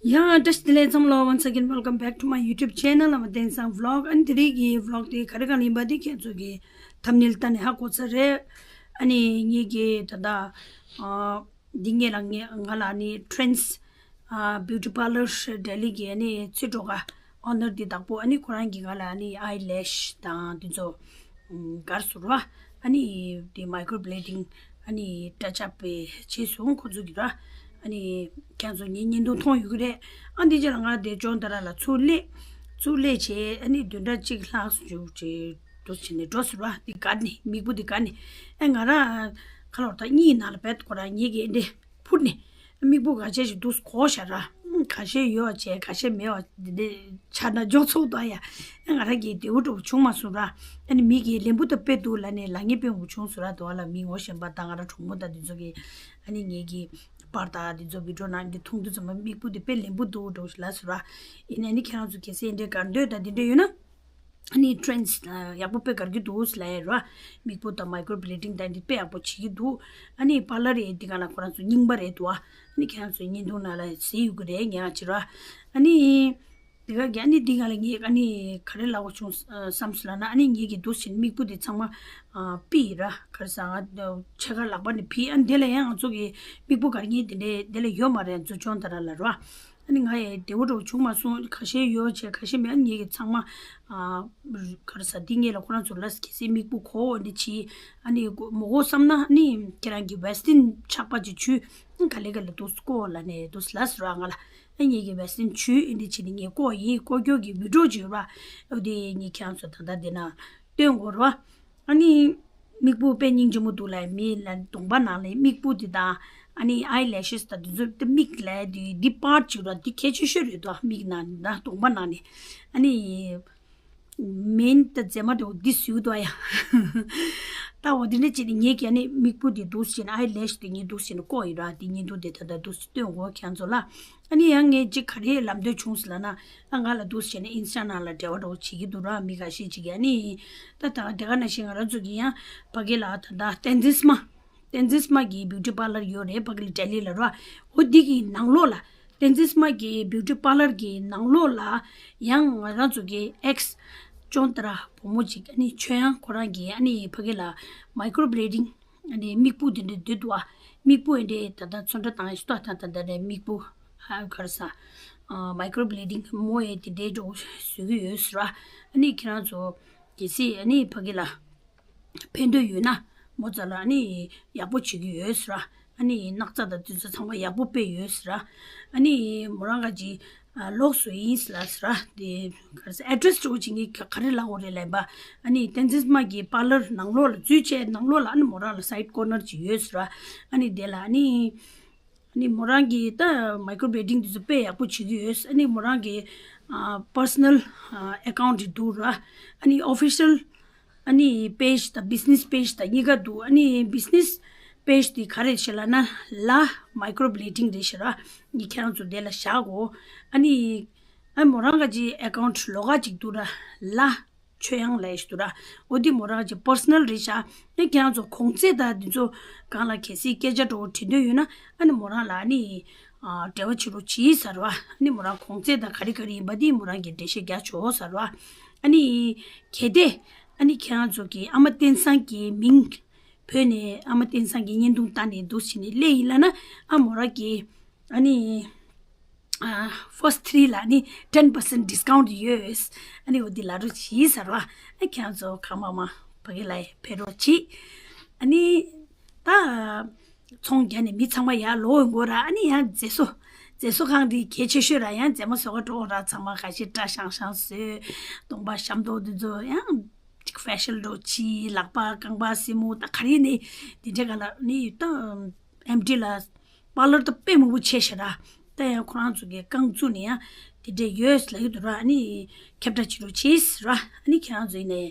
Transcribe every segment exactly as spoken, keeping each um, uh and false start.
ཡང་བཀྲ་ཤིས་བདེ་ལེགས་ཚང་མ་ལོ། Once again, welcome back to my YouTube channel. ཨ་མ་བསྟན་སང་vlog. ཨ་ནི་དེ་རིང་གི་vlog དེ་ག་རེ་ག་རེ་ཡིན་པ་དེ་ཁྱེད་ཚོ་གི་thumbnail ལྟ་ནས་ཧ་གོ་ཚར་རེད། ཨ་ནི་ངེད་ཀྱི་ད་ལྟ་ཨ་འདི་ངེད་ལ་ངེད་ང་ལ་ཨ་ནི Trends ཨ་Beauty Parlour Delhi གི་ཨ་ནི་ཚུད་འགྲོ་ག owner དེ་བདག་པོ། ཨ་ནི་ཁོ་རང་གིས་ང་ལ་ཨ་ནི་eyelash དང་དེ་ཚོ་གར་ཟུར་བ། ཨ་ནི་དེ་microblading ཨ་ནི་touch up བྱས་སོང་ཁོ་ཚོ་གི་ར། ཨ་ནི་ཁྱེད་ཚོ་ངའི་བརྙན་ཐུང་མཐོང་ཡོད་ཀྱི་རེད། ཨ་འདི་རྗེས་ལ་ང་དེ་ཅོང་ཏ་ར་ལ་ཚུར་སླེབས། ཚུར་སླེབས་བྱས་ཨ་ནི་བདུན་ཕྲག་གཅིག་ལྷག་ཙམ་བྱས་འགྲོ་བྱས་ནས་འགྲོ་ཟེར་བ་དེ་གར་ནས་མིག་སྤུ་དེ་གར་ནས། ཨ་ང་རང་ཁ་ལོར་ད་གཉིས་ནང་ལ་བེད་ཁོ་རང་ངེད་ཀྱི་འདི་འཕུར་ནས། མིག་སྤུ་ག་ཆེ་ཞིག་འདུག་གོ་ཤ་ར། ཁ་ཤས་ཡོད་བྱས་ཁ་ཤས་མེད་བ་འདི་འདྲ་ཆགས་ན་འཇོག་ཚོགས་དང་ཡ། ང་རང་གིས་བདེ་བོ་འགྲོ་བྱུང་མ་སོང་ར། ཨ་ནི་མིག་གི་ལན་བུ་དང་དཔེ་འདུག་ལ་ནས་ལ་ངེས་དཔེ་འུ་ཆུང་སོང་ར། དོ་བ་ལ་མི་ངོ་ཤེས་པ་དང་ང་རང་གྲོགས་མོ་དང་འདི་ཚོ་གི་ཨ་ནི་ངེད་ཀྱི་པར་དང་འདི་ཚོ་བི་ཌིའོ་ནང་འདི་མཐོང་དུས་ཙམ་པ་མིག་སྤུ་འདི་དཔེ་ལན་བུ་འདུག་འགྲོ་ལ་སོང་ར། ཡིན་ནའི་ཨ་ནི་ཁྱེད་རང་ཚོ་གལ་སྲིད་འདྲའི་གར་འདོད་དང་འདི་འདྲ་ཡོད་ན། ཨ་ནི་Trends ཡག་པོ་དཔེ་གར་གྱི་འདུག་ལ་ཡ་ར། མིག་སྤུ་དང་microblading དང་འདི་དཔེ་ཡག་པོ་བྱེད་ཀྱི་འདུག་ཨ་ནི་པར་ལར་ཡི་འདི་ག་ལ་ཁོ་རང་ཚོ་རྙིང་པ་རེད་འདུག་ཨ་ནི་ཁྱེད་རང་ཚོའི་བརྙན་ཐུང་ནང་ལ་གཟིགས་ཡོད་ཀྱི་རེད་ངས་ཨ་ཅི་ར། ཨ་ནི་འདི་ག་གི་ཨ་ནི་འདི་ག་ལ་ངས་ཨ་ནི་ག་རེ་ལབ་དགོས་བྱུང་བསམ་སོང་ལབ་ན། ཨ་ནི་ངེད་ཀྱི་འདུག་ཟིན་མིག་སྤུ་དེ་ཚང་མ་ཨ་ཕུད་ར། ག་རེ་ཟ་ང་ཕྱེད་ཀ་ལག་པ་ནས་ཕུད། ཨ་ནི་དེ་ལ་ཡང་ང་ཚོ་གི་མིག་སྤུ་གར་མཁན་དེ་འདྲའི་དེ་ལ་ཡོད་མ་རེད། ང་ཚོ་ཅོང་ཏ་ར་ལ་ར། ཨ་ནི་ང་ཡི་བདེ་བོ་འགྲོ་བྱུང་མ་སོང་། ཁ་ཤས་ཡོད་བྱས་ཁ་ཤས་མེད། ཨ་ནི་ངེད་ཀྱི་ཚང་མ་ཨ་ག་རེ་ཟ་འདི་ངེད་ལ་ཁོ་རང་ཚོ་ལ་གལ་སྲིད་མིག་སྤུ་གོ་འོ་འདི་བྱེད་ཨ་ནི་མོ་གོ་བསམ་ན་ཨ་ནི་ཁྱེད་རང་གི་Vaseline ཆག་པ་ཅིག་བྱུས། ཨ་ག་ལེ་ག་ལེ་འདུག་སྐོར་ལ་ནས་འདུག་ལ་ཟེར་བ་ང་ལ། ཨ་ངེད་ཀྱི་Vaseline བྱུས་ཨ་འདི་བྱེད་ནི་ངས་བཀོག་ཡིན། བཀོག་རྒྱུ་གི་བི་ཌིའོ་ཅིག་ཡོད་ར། འོ་དེ་ངས་ཁྱེད་རང་ཚོ་ད་ལྟ་འདི་ན་སྟོན་དགོས་ར། ཨ་ནི་མིག་སྤུ་དཔེ་སྙིང་རྗེ་མོ་འདུག་ལ། མི་ལ་གདོང་པ་ནང་ལ་མིག་སྤུ་དེ་དང་ཨ་ནི་eyelashes དང་དེ་ཚོ་དེ་མིག་ལ་དེ་འདི་པར་ཅིག་ར་འདི་གལ་ཆེ་ཤོས་རེད་དོ། མིག་ནང་ན་གདོང་པ་ནང་ནས་ཨ་ནི་མིན་ད་མཛེས་མ་དེ་འདི་སུས་དོ་ཡ། ད་འོ་དེ་འདྲ་བྱས་ནས་ངས་ཀྱི་ཨ་ནི་མིག་སྤུ་དེ་འདུག་ཟིན་eyelash དེ་ངས་འདུག་ཟིན་བཀོག་ཡིན་ར། དེ་བརྙན་ཐུང་དེ་ད་ལྟ་འདུག་སྟོན་དགོས་ཁྱེད་ཚོ་ལ། ཨ་ནི་ཡང་ངས་ཅིག་ག་རེ་ལབ་འདོད་བྱུང་ཟེར་ལབ་ན། ཨ་ང་ལ་འདུག་བྱས་ནས་ཨིན་སི་ཊ་ནང་ལ་འབྲེལ་བ་འདྲ་བོ་བྱེད་ཀྱི་འདུག་ར། མི་ཁ་ཤས་ཅིག་གིས་ཨ་ནི་ད་ད་དེ་ག་ནང་བཞིན་ང་རང་ཚོ་གི་ཡང་ཕ་གི་ལ་ད་ད་བསྟན་འཛིན་སྨྲ། བསྟན་འཛིན་སྨྲ་གི་བིའུ་ཊི་པར་ལར་ཡོད་རེད་ཕ་གི་ལ་ལྡི་ལི་ལ་ར། འོ་འདི་གི་ནང་ལོགས་ལ་བསྟན་འཛིན་སྨྲ་གི་བིའུ་ཊི་པར་ལར་གི་ནང་ལོགས་ལ་ཡང་ང་རང་ཚོ་གི་ཨེག་སི་ཅོང་ཏ་ར་བུ་མོ་ཅིག་ཨ་ནི་ཆོས་དབྱངས་ཁོ་རང་གིས་ཨ་ནི་ཕ་གི་ལ་microblading ཨ་ནི་མིག་སྤུ་དེ་འདྲ་བསྡུས་འདུག་ཨ། མིག་སྤུ་ཨེ་འདྲས་ད་ལྟ་ཚོན་ཁྲ་བཏང་ཡས་སུ་ད་ད་ད་ད་རེད། མིག་སྤུ་ཧ་ག་རེ་ཟ། microblading མོ་ཨེ་དེ་འདྲས་འགྲོ་བཟོ་གི་ཡོད་ཟེར་བ། ཨ་ནི་ཁྱེད་རང་ཚོ་གལ་སྲིད་ཨ་ནི་ཕ་གི་ལ་ཕན་འདོད་ཡོད་ན་མོ་ཙ་ལ་ཨ་ནི་ཡག་པོ་བྱེད་ཀྱི་ཡོད་ཟེར་བ། ཨ་ནི་སྣག་ཚ་དང་དུས་ཚོད་ཚང་མ་ཡག་པོ་སྤེལ་ཡོད་ཟེར་བ། ཨ་ནི་མོ་རང་ག་ཅི་ལོགས་སུ་ཡིན་ལ་ཟེར་ར། དེ་ག་རེ་ཟེར་ཨེ་ཌི་རེ་སི་འདྲ་བོ་ཅིག་ངས་ག་རེ་ལབ་དགོས་རེད་ལབ་པ། ཨ་ནི་བསྟན་འཛིན་སྨྲ་གི་པར་ལར་ནང་ལོགས་ལ་འཛུལ་བྱས་ནང་ལོགས་ལ་ཨ་ནི་མོ་རང་ལ་སའིཌ་ཀོར་ནར་ཅིག་ཡོད་ཟེར་ར། ཨ་ནི་དེ་ལ་ཨ་ནི་ཨ་ནི་མོ་རང་གིས་ད་མའི་ཀོ་རོ་བི་ལེ་ཌིང་དེ་ཚོ་དཔེ་ཡག་པོ་བྱེད་ཀྱི་ཡོད། ཨ་ནི་མོ་རང་གི་ཨ་པར་སོ་ནལ་ཨ་ཨེ་ཀའུན་ཊི་ཅིག་འདུག་ར། ཨ་ནི་ཨོ་ཕི་ཤལ་ཨ་ནི་པེ་ཇི་དང་བི་ཛི་ནེ་སི་པེ་ཇི་དང་གཉིས་ཀ་འདུག་ཨ་ནི་བི་ཛི་ནེ་སི་པེ་ཇི་དེ་ག་རེ་རེད་ལབ་ན་ལ་མའི་ཀོ་རོ་བི་ལེ་ཌིང་རེད་ཟེར་ར། ངས་ཁྱེད་རང་ཚོ་དེ་ལ་བཞག་གོ། ཨ་ནི་ཨ་མོ་རང་ག་ཅི་ཨེ་ཀའུན་ཊི་ལོགས་ཀ་ཅིག་འདུག་ར། ལ་ཆོས་དབྱངས་ལབ་ཡས་ཞིག་འདུག་ར། འོ་འདི་མོ་རང་གི་པར་སོ་ནལ་རེད་ཤག་ཨ་ནི་ཁྱེད་རང་ཚོ་གོང་ཚད་དང་འདི་ཚོ་སྒང་ལ་གལ་སྲིད་སྐད་ཆ་འདྲ་བོ་དྲི་འདོད་ཡོད་ན་ཨ་ནི་མོ་རང་ལ་ཨ་ནི་ཨ་འབྲེལ་བ་བྱེད་རོགས་གྱིས་ཟེར་བ། ཨ་ནི་མོ་རང་གོང་ཚད་དང་ག་རེ་ག་རེ་ཡིན་པ་འདི་མོ་རང་གིས་འགྲེལ་བཤད་རྒྱག་ཆོག་ཟེར་བ། ཨ་ནི་གལ་ཏེ་ཨ་ནི་ཁྱེད་རང་ཚོ་གི་ཨ་མ་བསྟན་སངས་ཀྱི་མིང་བོས་ནས་ཨ་མ་བསྟན་སངས་ཀྱི་བརྙན་ཐུང་ལྟ་ནས་འདུག་བྱས་ནས་སླེབས་ཡིན་ལབ་ན་ཨ་མོ་རང་གིས་ཨ་ནི་ཨ་ཕར་སི་ཊི་ཐི་རི་ལ་ནི་ten percent discount ཡོད། ཨ་ནི་འོ་འདི་ལབ་རོགས་གྱིས་ཟེར་བ། ཨ་ཁྱེད་རང་ཚོ་གང་མང་མང་ཕ་གི་ལ་ཕེབས་རོགས་གྱིས། ཨ་ནི་ད་ཚོང་རྒྱག་ནས་མི་ཚང་མ་ཡར་ལོག་ཡོང་གོ་ར། ཨ་ནི་ཡང་མཛེས་བཟོ་མཛེས་བཟོ་ཁང་འདི་གལ་ཆེ་ཤོས་ར། ཡང་མཛེས་མ་བཟོ་ག་འགྲོ་ར། ཚང་མ་ཁ་ཤས་སྐྲ་ཤང་ཤང་བཟོས། གདོང་པ་ཤམ་ཐོག་འདི་ཚོ་ཡང་ཅིག་ཕེ་ཤལ་འདྲ་བོ་གྱིས། ལག་པ་རྐང་པ་སེན་མོ་ད་ག་རེ་ནི་འདི་འདྲ་ག་ལ་ནི་ད་ཨེམ་ཊི་ལ་པར་ལར་ད་དཔེ་མང་པོ་ཕྱེ་ཤག་ར། ད་ཡང་ཁོ་རང་ཚོ་གི་རྐང་བཙུགས་ནས་ཡང་དེ་འདྲས་ཡོད་ལབ་ཀྱི་འདུག་ར། ཨ་ནི་ཁྱབ་བསྒྲགས་བྱེད་རོགས་གྱིས་ར། ཨ་ནི་ཁྱེད་རང་ཚོ་ཡིན་ནའི་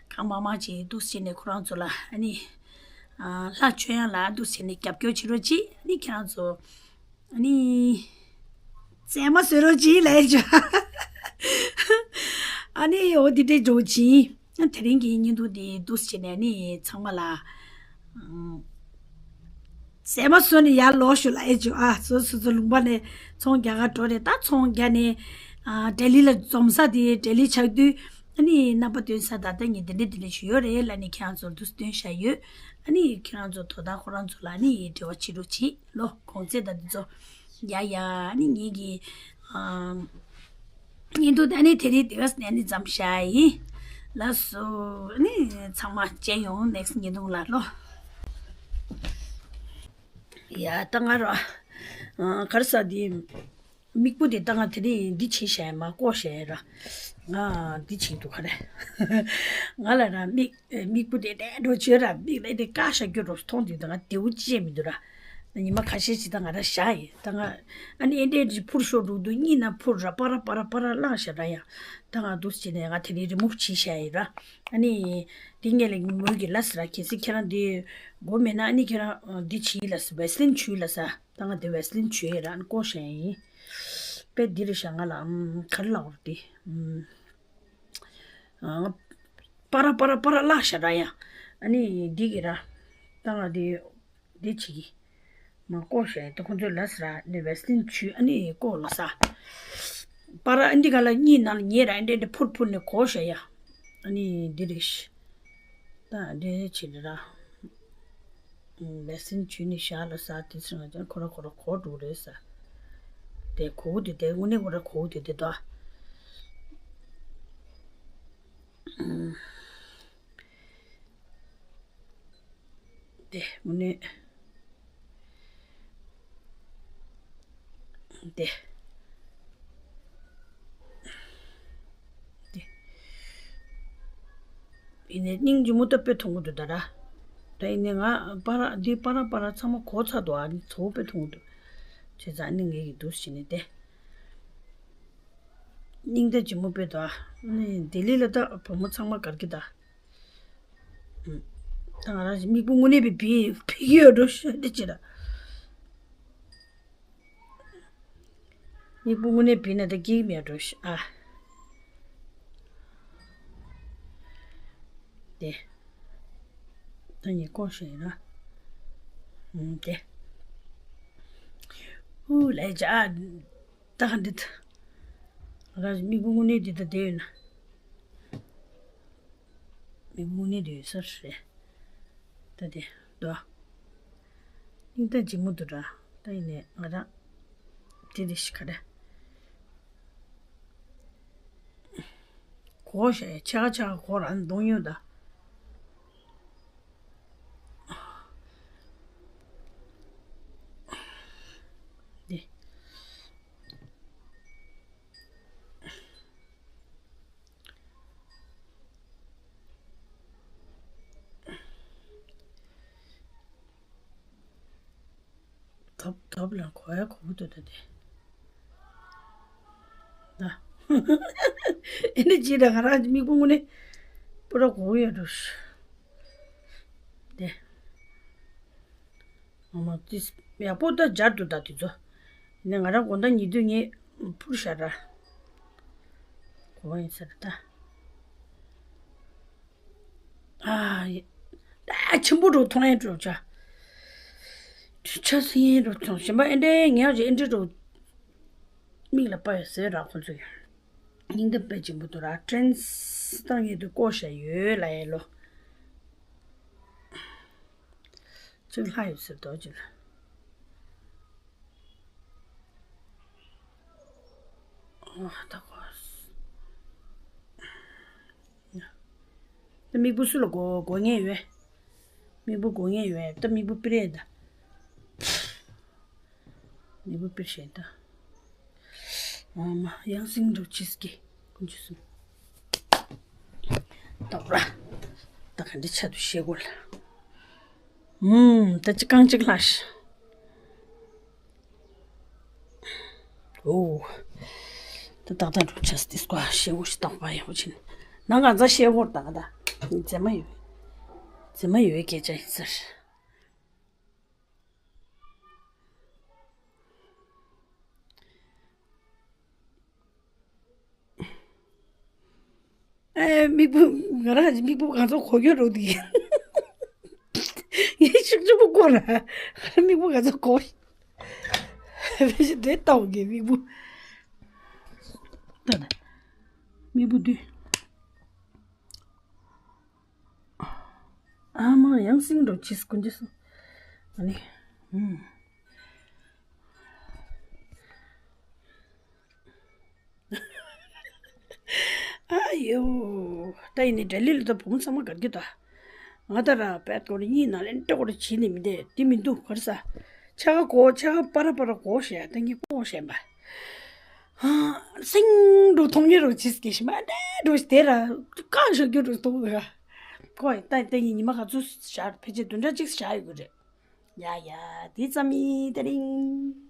གང་མང་མང་ཅིག་འདུག་སེ་བྱས་ནས་ཁོ་རང་ཚོ་ལ་ཨ་ནི་ཨ་ལྷ་ཆོས་དབྱངས་ལ་འདུག་སེ་བྱས་ནས་རྒྱབ་སྐྱོར་བྱེད་རོགས་གྱིས། ཨ་ནི་ཁྱེད་རང་ཚོ་ཨ་ནི་མཛེས་མ་བཟོ་རོགས་གྱིས་ལབ་ཡ་ཅིག་ཨ་ནི་འོ་དེ་འདྲས་འགྲོ་གྱིས། ཨ་དེ་རིང་གི་བརྙན་ཐུང་འདི་འདུག་སེ་བྱས་ནས་ཨ་ནི་ཚང་མ་ལ་ཨམ། ཟས་མ་ཟོས་ནས་ཡར་ལོག་ཤོག་ལབ་ཨེ་བྱུང་ཨ། སོ་སོ་སོ་ལུང་པ་ནས་ཚོང་རྒྱག་ག་འགྲོ་རེད། ད་ཚོང་རྒྱག་ནས་ཨ་ལྡི་ལི་ལ་འཛོམས་ས་དེ་ལྡི་ལི་ཆགས་དུས་ཨ་ནི་རྣམ་པ་སྟོན་ས་ད་ལྟ་ངས་དེ་འདྲ་དེ་འདྲ་ཞིག་ཡོད་རེད་ལབ་ནས་ཁྱེད་རང་ཚོར་འདུག་སྟོན་བཞག་ཡོད། ཨ་ནི་ཁྱེད་རང་ཚོ་དོ་བདག་ཁོ་རང་ཚོ་ལ་ཨ་ནི་འབྲེལ་བ་བྱེད་རོགས་བྱེད་ལོ། གོང་ཚད་ད་དེ་ཚོ་ཡ་ཡ་ཨ་ནི་ངེད་ཀྱི་ཨ། བརྙན་ཐུང་ད་ནི་དེ་རིང་དེ་ག་ནས་ནི་མཚམས་བཞག་ཡིན། ལགས་སོ། ཨ་ནི་ཚང་མ་མཇལ་ཡོང་ནེགསི་བརྙན་ཐུང་ལ་ལོ། ཡ་ད་ང་ར་ཨ་ག་རེ་ཟ་དེ། མིག་སྤུ་དེ་ད་ང་དེ་རིང་འདི་བྱས་བཞག་ཡིན། མར་བཀོག་བཞག་ཡིན་ར། ང་འདི་བྱས་འདུག་ག་རེ། ང་ལ་ར་མིག་མིག་སྤུ་དེ་དེ་འདྲ་བྱས་ར། མིག་ལ་དེ་བཀག་བཞག་རྒྱུ་རོ་མཐོང་དུས་ད་ང་བདེ་བོ་ཅི་ཡང་མི་འདུག་ར། ཉི་མ་ཁ་ཤས་ཤིག་ད་ང་ར་བཞག་ཡིན། ད་ང་ཨ་ནི་ཨེ་འདྲས་འདྲི་འཕུར་ཤོག་འགྲོ་འདུག་གཉིད་ན་འཕུར་ར། པ་ར་པ་ར་པ་ར་བླངས་བཞག་ར་ཡ། ད་ང་འདུག་སེ་བྱས་ནས་ང་དེ་རིང་རི་མུབ་བྱས་བཞག་ཡིན་ར། ཨ་ནི་དེ་ངས་ལས་མོས་ཀྱི་ལབ་སི་ར། གལ་སྲིད་ཁྱེད་རང་འདི་དགོས་མེད་ན་ཨ་ནི་ཁྱེད་རང་འདི་བྱས་ལབ་སི། ཝེ་སི་ལིན་བྱུགས་ལབ་སི། ད་ང་དེ་ཝེ་སི་ལིན་བྱུགས་ཡིན་ར། ཨ་ནི་བཀོག་བཞག་ཡིན། དཔེ་འདི་རེད་ཤག་ང་ལ་ཨམ་ག་རེ་ལབ་དགོས་རེད་དེ། ཨམ། ཨ། པ་ར་པ་ར་པ་ར་བླངས་བཞག་ར་ཡ། ཨ་ནི་འདི་གི་ར། ད་ང་འདི་འདི་བྱེད་ཀྱི། མར་བཀོག་བཞག་ཡ། ད་ཁོང་ཚོས་ལབ་སི་ར། ནི་ཝེ་སི་ལིན་བྱུགས། ཨ་ནི་བཀོག་ལབ་ས། པ་ར་ཨ་འདི་ག་ལ་གཉིད་ནང་ལ་ཉལ་ར། ཨ་འདྲ་འདྲ་འཕུར་འཕུར་ནས་གོག་བཞག་ཡ། ཨ་ནི་འདི་རེད་ཤག་ད་འདི་བྱེད་ར། ཝེ་སི་ལིན་བྱུགས་ནས་བཞག་ལབ་ས། དེ་ཚོ་ང་ཚོ་ཁོ་ར་ཁོ་ར་གོག་འགྲོ་རེད་ས། དེ་གོག་དེ་དེ་དངོས་གནས་ཁོ་ར་གོག་དེ་དེ་དོ། དེ་དངོས་གནས། དེ། དེ། ཡིན་ནའི་སྙིང་རྗེ་མོ་ད་དཔེ་མཐོང་གི་འདུག་ད་ར། ད་ཡིན་ནའི་ང་པ་ར་འདི་པ་ར་པ་ར་ཚང་མ་གོག་ཚར་འདུག་ཨ་ནི་ཚ་བོ་དཔེ་མཐོང་གི་འདུག་བྱས་ཙང་ཨ་ནི་ངས་ཀྱི་འདུག་བྱས་ནས་དེ། སྙིང་རྗེ་མོ་དཔེ་འདུག་ཨ་ནི་ལྡི་ལི་ལ་ད་བུ་མོ་ཚང་མ་གར་གི་ད། ད་ང་རང་མིག་སྤུ་དངོས་གནས་བི་བི་བི་གི་ཡོད་འགྲོ་ཤོད་དེ་ཅི་ར། མིག་སྤུ་དངོས་གནས་བི་ན་ད་སྐྱིད་མེད་འགྲོ་ཤ་ཨ། དེ། ད་ཉིད་ཀོ་ཤེས་ན། ཨུམ་དེ། ཨུ་ལས་ཅ་ཨ། ད་ག་འདི་ད། ང་རང་མིག་སྤུ་དངོས་གནས་འདི་ད་བསྡད་ཡོད་ན། མིག་སྤུ་དངོས་གནས་འདི་ཡོད་ས་རེད། ད་དེ་དོ། སྙིང་རྗེ་མོ་འདུག་ར། ད་ཡིན་ནས་ང་རང་དེ་རེ་ཞིག་ག་རེ། གོ་ཤ་ཡ་ཆ་ག་ཆ་ག་གོ་ར་གདོང་ཡོད་ད། དེ། ཐོབ་ཐོབ་ལ་གོ་ཡ་གོ་གི་འདུག་ད་དེ། ད། ཨེ་ནི་ཅི་ད་ང་རང་མིག་སྤུ་དངོས་གནས་པུ་ར་གོ་གི་ཡོད་འགྲོ། དེ། ཨ་མ་ཙིས་ཡག་པོ་ད་སྦྱར་འདུག་ད་དེ་ཚོ། ནས་ང་རང་དགོང་དག་ཉལ་དུས་ངས་འཕུར་ཤ་ར། གོ་བ་ཡིན་ས་རེད་ད། ཨ། ད་ཆེན་པོ་འགྲོ་མཐོང་ཡས་འགྲོ་ཆ། ཆ་སི་ཡན་འགྲོ་མཐོང་གཞན་པ་ཨེ་འདྲའི་ངས་ཀྱི་ཨེ་འདྲའི་འགྲོ། མིག་ལ་པ་ཡོད་ཟེར་ར་ཁོ་ཚོ་ཡང་། སྙིང་སྟོབས་དཔེ་ཆེན་པོ་འདུག་ར་ཀྲེན་སི་བཏང་ཡས་དུ་བཀོག་བཞག་ཡོད་ལ་ཡས་ལོ། གཅིག་ལྷག་ཡོད་ཟེར་དོ་ཅི་ལ། ཨ་ད་གོ། ད་མིག་སྤུ་སུ་ལ་གོ་གོ་ངེས་ཡོད། མིག་སྤུ་གོ་ངེས་ཡོད་ད་མིག་སྤུ་པི་རེད་ད། མིག་སྤུ་པི་ཤེས་ད། ཨ་མ་ཡང་སིང་འགྲོ་ཆིས་ཀི་ཀུན་ཆུ་སུམ། ད་ར། ད་ག་འདི་ཆ་དུ་ཤེས་གོ་ལ། ཨུམ་ད་ཅི་རྐང་གཅིག་ལྷག་ཤ། ཨོ། ད་ཏག་ཏག་འགྲོ་ཆས་ཏིས་ཀོ་ཤེ་འུ་ཤི་ཏག་པ་ཡག་པོ་ཕྱིན། ནང་ག་ཚ་ཤེ་འུར་ཏག་ཏག་མཛེས་མ་ཡོད། མཛེས་མ་ཡོད་སྐད་ཆ་ཡིན་ཟེར། ཨེ་མིག་སྤུ་ང་རང་མིག་སྤུ་གང་ཚོ་གོ་རྒྱུ་རུ་དེ། ངས་ ཤིག་ཅིག་པོ་སྐོར་ར། མིག་པོ་ག་ཚོད་གོ། ཕལ་ཆེར་དེ་ལྟ་བུ་གི་མིག་པོ། ལྟ་ད། མིག་པོ་བསྡུས། ཨ་མ་ཡང་སིང་འགྲོ་ཆིས་ཀུན་ཅི་སོ། ཨ་ནི། ཨུམ། ཨ་ཡོ། ད་ཡིན་ནི་འབྲས་ལི་ལ་ད་བུ་མོ་ཚང་མ་དགའ་རྒྱུ་ད། ང་ད་ར་པད་ཀོ་རི་གཉིས་ནང་ལེན་ཏོག་རེ་བྱིན་ནི་མི་འདུག་དེ་མི་འདུག་ག་རེ་ཟ། ཆ་ག་གོ་ཆ་ག་པ་ར་པ་ར་གོ་ཞེས་ད་ངས་གོ་ཞེས་པ། ཧ། སིང་འགྲོ་མཐོང་ཉེ་རོ་ཇིས་ཀྱི་ཤི་མ་ཏེ་འགྲོ་ཞི་དེ་ར་བཀག་བཞག་རྒྱུ་འགྲོ་འདུག་ག་ཁོ་ཡི་ད་ལྟ་ཡིན་ཉི་མ་ག་ཚོད་བཞག་ཕལ་ཆེར་བདུན་ཕྲག་གཅིག་བཞག་ཡོད་དགོས་རེད། ཡ་ཡ་དེ་ཙམ་ཡིན་དེ་རིང་།